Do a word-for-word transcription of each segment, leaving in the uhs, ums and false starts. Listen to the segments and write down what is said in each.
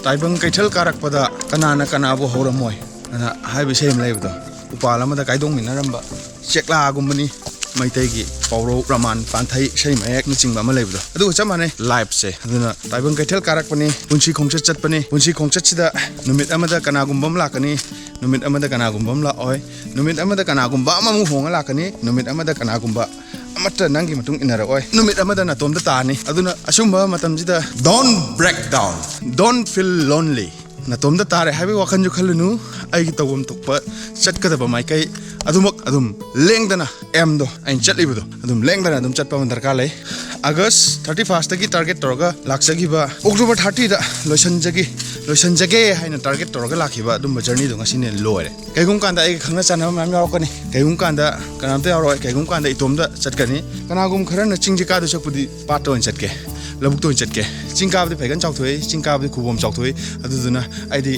ꯇꯥꯏꯕꯪ ꯀꯩꯊꯦꯜ ꯀꯥꯔꯛꯄꯗ ꯀꯅꯥꯅ ꯀꯅꯥꯕꯨ ꯍꯧꯔꯝꯃꯣꯏ ꯑꯅ ꯍꯥꯏꯕ ꯏꯁꯩ ꯑꯃ ꯂꯩꯕꯗꯣ, ꯎꯄꯥꯜ ꯑꯃꯗ ꯀꯥꯏꯗꯣꯡꯃꯤꯟꯅꯔꯝꯕ ꯆꯦꯛꯂꯥꯒꯨꯝꯕꯅꯤ꯫ ꯃꯩꯇꯩꯒꯤ ꯄꯥꯎꯔꯧ, ꯔꯃꯥꯟ, ꯄꯥꯟꯊꯩ, ꯏꯁꯩ ꯃꯌꯦꯛꯅꯆꯤꯡꯕ ꯑꯃ ꯂꯩꯕꯗꯣ, ꯑꯗꯨꯒ ꯆꯞ ꯃꯥꯟꯅꯩ ꯂꯥꯏꯐꯁꯦ꯫ ꯑꯗꯨꯅ ꯇꯥꯏꯕꯪ ꯀꯩꯊꯦꯜ ꯀꯥꯔꯛꯄꯅꯤ, ꯄꯨꯟꯁꯤ ꯈꯣꯡꯆꯠ ꯆꯠꯄꯅꯤ꯫ ꯄꯨꯟꯁꯤ ꯈꯣꯡꯆꯠꯁꯤꯗ ꯅꯨꯃꯤꯠ ꯑꯃꯗ ꯀꯅꯥꯒꯨꯝꯕ ꯑꯃ ꯂꯥꯛꯀꯅꯤ, ꯅꯨꯃꯤꯠ ꯑꯃꯗ ꯀꯅꯥꯒꯨꯝꯕ ꯑꯃ ꯂꯥꯛꯑꯣꯏ, ꯅꯨꯃꯤꯠ ꯑꯃꯗ ꯀꯅꯥꯒꯨꯝꯕ ꯑꯃꯃꯨꯛ ꯍꯣꯡꯉ ꯂꯥꯛꯀꯅꯤ, ꯅꯨꯃꯤꯠ ꯑꯃꯗ ꯀꯅꯥꯒꯨꯝꯕ ꯑꯃꯠꯇ ꯅꯪꯒꯤ ꯃꯇꯨꯡ ꯏꯟꯅꯔꯛꯑꯣꯏ, ꯅꯨꯃꯤꯠ ꯑꯃꯗ ꯅꯇꯣꯝꯇ ꯇꯥꯅꯤ꯫ ꯑꯗꯨꯅ ꯑꯁꯨꯝꯕ ꯃꯇꯝꯁꯤꯗ don't break down, don't feel lonely꯫ ꯅꯇꯣꯝꯇ ꯇꯥꯔꯦ ꯍꯥꯏꯕꯒꯤ ꯋꯥꯈꯜꯁꯨ ꯈꯜꯂꯨꯅꯨ꯫ ꯑꯩꯒꯤ ꯇꯧꯐꯝ ꯊꯣꯛꯄ ꯆꯠꯀꯗꯕ ꯃꯥꯏꯀꯩ ꯑꯗꯨꯃꯛ ꯑꯗꯨꯝ ꯂꯦꯡꯗꯅ, ꯑꯦꯝꯗꯣ, ꯑꯩꯅ ꯆꯠꯂꯤꯕꯗꯣ ꯑꯗꯨꯝ ꯂꯦꯡꯗꯅ ꯑꯗꯨꯝ ꯆꯠꯄ ꯑꯃ ꯗꯔꯀꯥꯔ ꯂꯩ꯫ ꯑꯥꯒꯁ ꯊꯥꯔꯇꯤ ꯐꯥꯔꯁꯇꯒꯤ ꯇꯥꯔꯒꯦꯠ ꯇꯧꯔꯒ ꯂꯥꯛꯆꯈꯤꯕ, ꯑꯣꯛꯇꯣꯕꯔ ꯊꯥꯔꯇꯤꯗ ꯂꯣꯏꯁꯤꯟꯖꯒꯦ, ꯂꯣꯏꯁꯤꯟꯖꯒꯦ ꯍꯥꯏꯅ ꯇꯥꯔꯒꯦꯠ ꯇꯧꯔꯒ ꯂꯥꯛꯈꯤꯕ ꯑꯗꯨꯝꯕ ꯖꯔꯅꯤꯗꯣ ꯉꯁꯤꯅ ꯂꯣꯏꯔꯦ꯫ ꯀꯩꯒꯨꯝꯕ ꯀꯥꯟꯗ ꯑꯩꯒ ꯈꯪꯅ ꯆꯥꯟꯅꯕ ꯃꯌꯥꯝ ꯌꯥꯎꯔꯛꯀꯅꯤ, ꯀꯩꯒꯨꯝꯕ ꯀꯥꯟꯗ ꯀꯅꯥꯝꯇ ꯌꯥꯎꯔꯣꯏ, ꯀꯩꯒꯨꯝꯕ ꯀꯥꯟꯗ ꯏꯇꯣꯝꯇ ꯆꯠꯀꯅꯤ꯫ ꯀꯅꯥꯒꯨꯝꯕ ꯈꯔꯅ ꯆꯤꯡꯁꯦ ꯀꯥꯗꯣꯏ ꯁꯔꯨꯛꯄꯨꯗꯤ ꯄꯥꯠꯇ ꯑꯣꯏꯅ ꯆꯠꯀꯦ, ꯂꯧꯕꯨꯛꯇ ꯑꯣꯏꯅ ꯆꯠꯀꯦ꯫ ꯆꯤꯡ ꯀꯥꯕꯗꯤ ꯐꯩꯒꯟ ꯆꯥꯎꯊꯣꯛꯏ, ꯆꯤꯡ ꯀꯥꯕꯗꯤ ꯈꯨꯕꯣꯝ ꯆꯥꯎꯊꯣꯛꯏ꯫ ꯑꯗꯨꯗꯨꯅ ꯑꯩꯗꯤ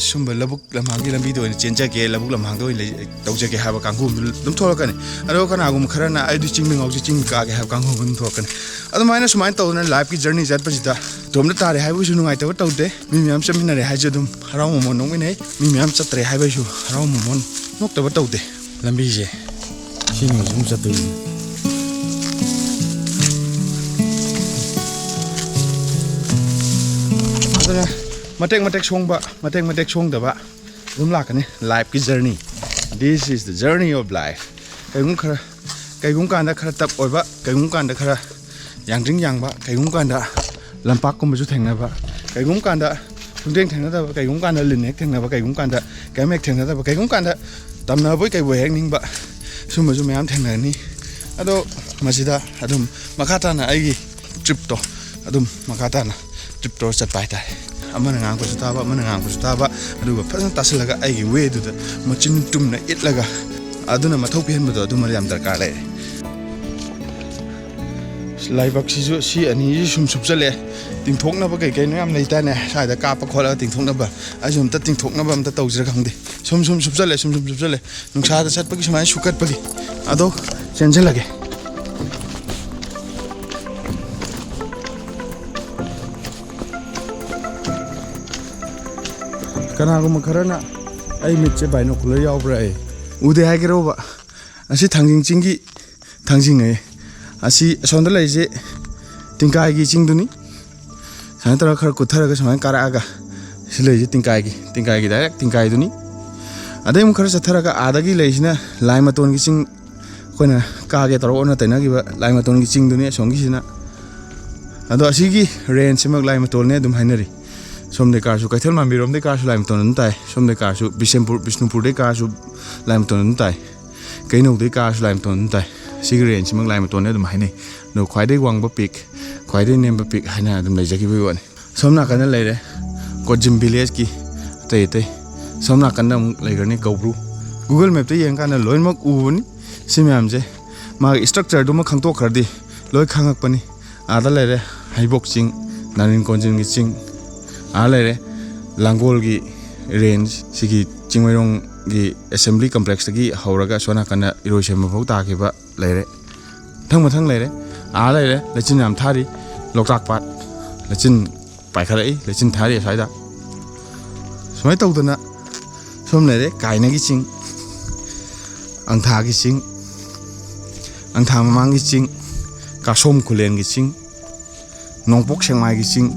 ꯁꯨꯝꯕ ꯂꯧꯕꯨꯛ ꯂꯝꯍꯥꯡꯒꯤ ꯂꯝꯕꯤꯗ ꯑꯣꯏꯅ ꯆꯦꯟꯖꯒꯦ, ꯂꯧꯕꯨꯛ ꯂꯝꯍꯥꯡꯗ ꯑꯣꯏꯅ ꯂꯩ-, ꯇꯧꯖꯒꯦ ꯍꯥꯏꯕ ꯀꯥꯡꯕꯨ ꯑꯃ ꯑꯗꯨꯝ ꯊꯣꯛꯂꯛꯀꯅꯤ꯫ ꯑꯗꯨꯒ ꯀꯅꯥꯒꯨꯝꯕ ꯈꯔꯅ ꯑꯩꯗꯤ ꯆꯤꯡ ꯃꯤ ꯉꯥꯎꯖꯩ, ꯆꯤꯡ ꯀꯥꯒꯦ ꯍꯥꯏꯕ ꯀꯥꯡꯕꯨ ꯑꯃ ꯑꯗꯨꯝ ꯊꯣꯛꯂꯛꯀꯅꯤ꯫ ꯑꯗꯨꯃꯥꯏꯅ ꯁꯨꯃꯥꯏꯅ ꯇꯧꯗꯅ ꯂꯥꯏꯐꯀꯤ ꯖꯔꯅꯤ ꯆꯠꯄꯁꯤꯗ ꯏꯇꯣꯝꯇ ꯇꯥꯔꯦ ꯍꯥꯏꯕꯒꯤꯁꯨ ꯅꯨꯡꯉꯥꯏꯇꯕ ꯇꯧꯗꯦ꯫ ꯃꯤ ꯃꯌꯥꯝ ꯆꯠꯃꯤꯟꯅꯔꯦ ꯍꯥꯏꯁꯨ ꯑꯗꯨꯝ ꯍꯔꯥꯎ ꯃꯃꯣꯟ ꯅꯣꯛꯃꯤꯟꯅꯩ꯫ ꯃꯤ ꯃꯌꯥꯝ ꯆꯠꯇ꯭ꯔꯦ ꯍꯥꯏꯕꯒꯤꯁꯨ ꯍꯔꯥꯎ ꯃꯃꯣꯟ ꯅꯣꯛꯇꯕ ꯇꯧꯗꯦ꯫ ꯂꯝꯕꯤꯁꯦ ꯁꯤ ꯅꯨꯃꯤꯠꯁꯤ ꯑꯗꯨꯝ ꯆꯠꯇꯣꯏꯅꯤ꯫ ꯑꯗꯨꯅ ꯃꯇꯦꯛ ꯃꯇꯦꯛ ꯁꯣꯡꯕ, ꯃꯇꯦꯛ ꯃꯇꯦꯛ ꯁꯣꯡꯗꯕ ꯑꯗꯨꯝ ꯂꯥꯛꯀꯅꯤ꯫ Lifeꯀꯤ journey, this is the journey of life꯫ ꯀꯩꯒꯨꯝꯕ ꯈꯔ, ꯀꯩꯒꯨꯝꯕ ꯀꯥꯟꯗ ꯈꯔ tough ꯑꯣꯏꯕ, ꯀꯩꯒꯨꯝꯕ ꯀꯥꯟꯗ ꯈꯔ ꯌꯥꯡꯗ꯭ꯔꯤꯡ ꯌꯥꯡꯕ, ꯀꯩꯒꯨꯝꯕ ꯀꯥꯟꯗ ꯂꯝꯄꯥꯛꯀꯨꯝꯕꯁꯨ ꯊꯦꯡꯅꯕ, ꯀꯩꯒꯨꯝꯕ ꯀꯥꯟꯗ ꯁꯨꯡꯊꯦꯡ ꯊꯦꯡꯅꯗꯕ, ꯀꯩꯒꯨꯝꯕ ꯀꯥꯟꯗ ꯂꯤꯟ ꯍꯦꯛ ꯊꯦꯡꯅꯕ, ꯀꯩꯒꯨꯝꯕ ꯀꯥꯟꯗ ꯀꯔꯤꯝ ꯍꯦꯛ ꯊꯦꯡꯅꯗꯕ, ꯀꯩꯒꯨꯝꯕ ꯀꯥꯟꯗ ꯇꯝꯅꯕꯣꯏ ꯀꯩꯕꯣꯏ ꯍꯦꯛ ꯅꯤꯡꯕ, ꯁꯨꯝꯕꯁꯨ ꯃꯌꯥꯝ ꯊꯦꯡꯅꯒꯅꯤ꯫ ꯑꯗꯣ ꯃꯁꯤꯗ ꯑꯗꯨꯝ ꯃꯈꯥ ꯇꯥꯅ ꯑꯩꯒꯤ tripꯇꯣ ꯑꯗꯨꯝ ꯃꯈꯥ ꯇꯥꯅ trip ꯇꯧꯔ ꯆꯠꯄ ꯍꯥꯏꯇꯥꯔꯦ꯫ ꯑꯃꯅ ꯉꯥꯡꯕꯁꯨ ꯇꯥꯕ, ꯑꯃꯅ ꯉꯥꯡꯕꯁꯨ ꯇꯥꯕ, ꯑꯗꯨꯒ ꯐꯖꯅ ꯇꯥꯁꯤꯜꯂꯒ ꯑꯩꯒꯤ wayꯗꯨꯗ ꯃꯆꯤꯟ ꯇꯨꯝꯅ ꯏꯠꯂꯒ ꯑꯗꯨꯅ ꯃꯊꯧ ꯄꯤꯍꯟꯕꯗꯣ ꯑꯗꯨꯃ ꯌꯥꯝ ꯗꯔꯀꯥꯔ ꯂꯩꯔꯦ꯫ ꯂꯥꯏꯕꯛꯁꯤꯁꯨ ꯁꯤ ꯑꯅꯤꯁꯤ ꯁꯨꯝ ꯁꯨꯞꯆꯜꯂꯛꯑꯦ꯫ ꯇꯤꯡꯊꯣꯛꯅꯕ ꯀꯩ ꯀꯩꯅꯣ ꯌꯥꯝ ꯂꯩꯇꯥꯅꯦ, ꯁ꯭ꯋꯥꯏꯗ ꯀꯥꯞꯄ ꯈꯣꯠꯂꯒ ꯇꯤꯡꯊꯣꯛꯅꯕ꯫ ꯑꯩꯁꯨ ꯑꯝꯇ ꯇꯤꯡꯊꯣꯛꯅꯕ ꯑꯝꯇ ꯇꯧꯁꯤꯔꯥ ꯈꯪꯗꯦ꯫ ꯁꯨꯝ ꯁꯨꯝ ꯁꯨꯞꯆꯜꯂꯦ, ꯁꯨꯝ ꯁꯨꯝ ꯁꯨꯞꯆꯜꯂꯦ꯫ ꯅꯨꯡꯁꯥꯗ ꯆꯠꯄꯒꯤ ꯁꯨꯃꯥꯏꯅ ꯁꯨꯀꯠꯄꯒꯤ꯫ ꯑꯗꯣ ꯆꯦꯟꯁꯤꯜꯂꯒꯦ꯫ ꯀꯅꯥꯒꯨꯝꯕ ꯈꯔꯅ ꯑꯩ ꯃꯤꯠꯁꯦ binocular ꯌꯥꯎꯕ꯭ꯔꯥ ꯑꯩ ꯎꯗꯦ ꯍꯥꯏꯒꯦꯔꯣꯕ? ꯑꯁꯤ ꯊꯥꯡꯖꯤꯡ ꯆꯤꯡꯒꯤ ꯊꯥꯡꯖꯤꯡ ꯑꯌꯦ꯫ ꯑꯁꯤ ꯑꯁꯣꯝꯗ ꯂꯩꯔꯤꯁꯦ ꯇꯤꯡꯀꯥꯏꯒꯤ ꯆꯤꯡꯗꯨꯅꯤ꯫ ꯁꯨꯃꯥꯏꯅ ꯇꯧꯔꯒ ꯈꯔ ꯀꯨꯠꯊꯔꯒ ꯁꯨꯃꯥꯏꯅ ꯀꯥꯔꯛꯑꯒ ꯁꯤ ꯂꯩꯔꯤꯁꯦ ꯇꯤꯡꯀꯥꯏꯒꯤ, ꯇꯤꯡꯀꯥꯏꯒꯤ direct ꯇꯤꯡꯀꯥꯏꯗꯨꯅꯤ꯫ ꯑꯗꯩ ꯑꯃꯨꯛ ꯈꯔ ꯆꯠꯊꯔꯒ ꯑꯥꯗꯒꯤ ꯂꯩꯔꯤꯁꯤꯅ ꯂꯥꯏ ꯃꯇꯣꯟꯒꯤ ꯆꯤꯡ, ꯑꯩꯈꯣꯏꯅ ꯀꯥꯒꯦ ꯇꯧꯔꯒ ꯑꯣꯟꯅ ꯇꯩꯅꯈꯤꯕ ꯂꯥꯏ ꯃꯇꯣꯟꯒꯤ ꯆꯤꯡꯗꯨꯅꯤ ꯑꯁꯣꯝꯒꯤꯁꯤꯅ꯫ ꯑꯗꯣ ꯑꯁꯤꯒꯤ range ꯁꯤꯃꯛ ꯂꯥꯏ ꯃꯇꯣꯟꯅꯦ ꯑꯗꯨꯝ ꯍꯥꯏꯅꯔꯤ꯫ ꯁꯣꯝꯗꯩ ꯀꯥꯔꯁꯨ, ꯀꯩꯊꯦꯜ ꯃꯥꯟꯕꯤꯔꯣꯝꯗꯩ ꯀꯥꯔꯁꯨ ꯂꯥꯏ ꯃꯇꯣꯟ ꯑꯗꯨꯝ ꯇꯥꯏ꯫ ꯁꯣꯝꯗꯩ ꯀꯥꯔꯁꯨ ꯕꯤꯁꯦꯝꯄꯨꯔ, ꯕꯤꯁꯅꯨꯄꯨꯔꯗꯩ ꯀꯥꯔꯁꯨ ꯂꯥꯏ ꯃꯇꯣꯟ ꯑꯗꯨꯝ ꯇꯥꯏ꯫ ꯀꯩꯅꯧꯗꯩ ꯀꯥꯔꯁꯨ ꯂꯥꯏ ꯃꯇꯣꯟ ꯑꯗꯨꯝ ꯇꯥꯏ꯫ ꯁꯤꯒꯤ range ꯁꯤꯃꯛ ꯂꯥꯏ ꯃꯇꯣꯟꯅꯦ ꯑꯗꯨꯝ ꯍꯥꯏꯅꯩ꯫ ꯑꯗꯣ ꯈ꯭ꯋꯥꯏꯗꯒꯤ ꯋꯥꯡꯕ peak, ꯈ꯭ꯋꯥꯏꯗꯒꯤ ꯅꯦꯝꯕ peak ꯍꯥꯏꯅ ꯑꯗꯨꯝ ꯂꯩꯖꯈꯤꯕꯒꯤ ꯋꯥꯅꯤ꯫ ꯁꯣꯝ ꯅꯥꯀꯟꯗ ꯂꯩꯔꯦ ꯀꯣꯖꯤꯝ village ꯀꯤ ꯑꯇꯩ ꯑꯇꯩ꯫ ꯁꯣꯝ ꯅꯥꯀꯟꯗ ꯑꯃꯨꯛ ꯂꯩꯈ꯭ꯔꯅꯤ ꯒꯧꯕ꯭ꯔꯨ꯫ Google Map ꯇ ꯌꯦꯡꯀꯥꯟꯗ ꯂꯣꯏꯅꯃꯛ ꯎꯕꯅꯤ꯫ ꯁꯤ ꯃꯌꯥꯝꯁꯦ ꯃꯥꯒꯤ structure ꯗꯨꯃ ꯈꯪꯗꯣꯛꯈ꯭ꯔꯗꯤ ꯂꯣꯏ ꯈꯪꯉꯛꯄꯅꯤ꯫ ꯑꯥꯗ ꯂꯩꯔꯦ ꯍꯩꯕꯣꯛ ꯆꯤꯡ, ꯅꯥꯔꯤꯟ ꯀꯣꯟꯖꯤꯟꯒꯤ ꯆꯤꯡ꯫ ꯑꯥ ꯂꯩꯔꯦ ꯂꯥꯡꯒꯣꯜꯒꯤ range, ꯁꯤꯒꯤ ꯆꯤꯡꯃꯩꯔꯣꯡꯒꯤ assembly complex ꯇꯒꯤ ꯍꯧꯔꯒ ꯁꯣꯝ ꯅꯥꯀꯟꯗ ꯏꯔꯣꯏꯁꯦꯝꯕ ꯐꯥꯎ ꯇꯥꯈꯤꯕ ꯂꯩꯔꯦ꯫ ꯃꯊꯪ ꯃꯊꯪ ꯂꯩꯔꯦ꯫ ꯑꯥ ꯂꯩꯔꯦ, ꯂꯩꯆꯤꯟ ꯌꯥꯝ ꯊꯥꯔꯤ, ꯂꯣꯛꯇꯥꯛ ꯄꯥꯠ꯫ ꯂꯩꯆꯤꯟ ꯄꯥꯏꯈꯠꯂꯛꯏ, ꯂꯩꯆꯤꯟ ꯊꯥꯔꯤ ꯑꯁ꯭ꯋꯥꯏꯗ꯫ ꯁꯨꯃꯥꯏꯅ ꯇꯧꯗꯅ ꯁꯣꯝ ꯂꯩꯔꯦ, ꯀꯥꯏꯅꯒꯤ ꯆꯤꯡ, ꯑꯪꯊꯥꯒꯤ ꯆꯤꯡ, ꯑꯪꯊꯥ ꯃꯃꯥꯡꯒꯤ ꯆꯤꯡ, ꯀꯥꯁꯣꯝ ꯈꯨꯂꯦꯟꯒꯤ ꯆꯤꯡ, ꯅꯣꯡꯄꯣꯛ ꯁꯦꯛꯃꯥꯏꯒꯤ ꯆꯤꯡ꯫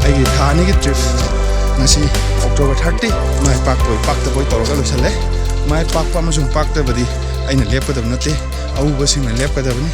ꯑꯩꯒꯤ ꯊꯥ ꯑꯅꯤꯒꯤ trip ꯉꯁꯤ October thirty ꯃꯥꯏ ꯄꯥꯛꯄꯣꯏ ꯄꯥꯛꯇꯕꯣꯏ ꯇꯧꯔꯒ ꯂꯣꯏꯁꯜꯂꯦ꯫ ꯃꯥꯏ ꯄꯥꯛꯄ ꯑꯃꯁꯨꯡ ꯄꯥꯛꯇꯕꯗꯤ ꯑꯩꯅ ꯂꯦꯞꯀꯗꯕ ꯅꯠꯇꯦ꯫ ꯑꯎꯕꯁꯤꯡꯅ ꯂꯦꯞꯀꯗꯕꯅꯤ꯫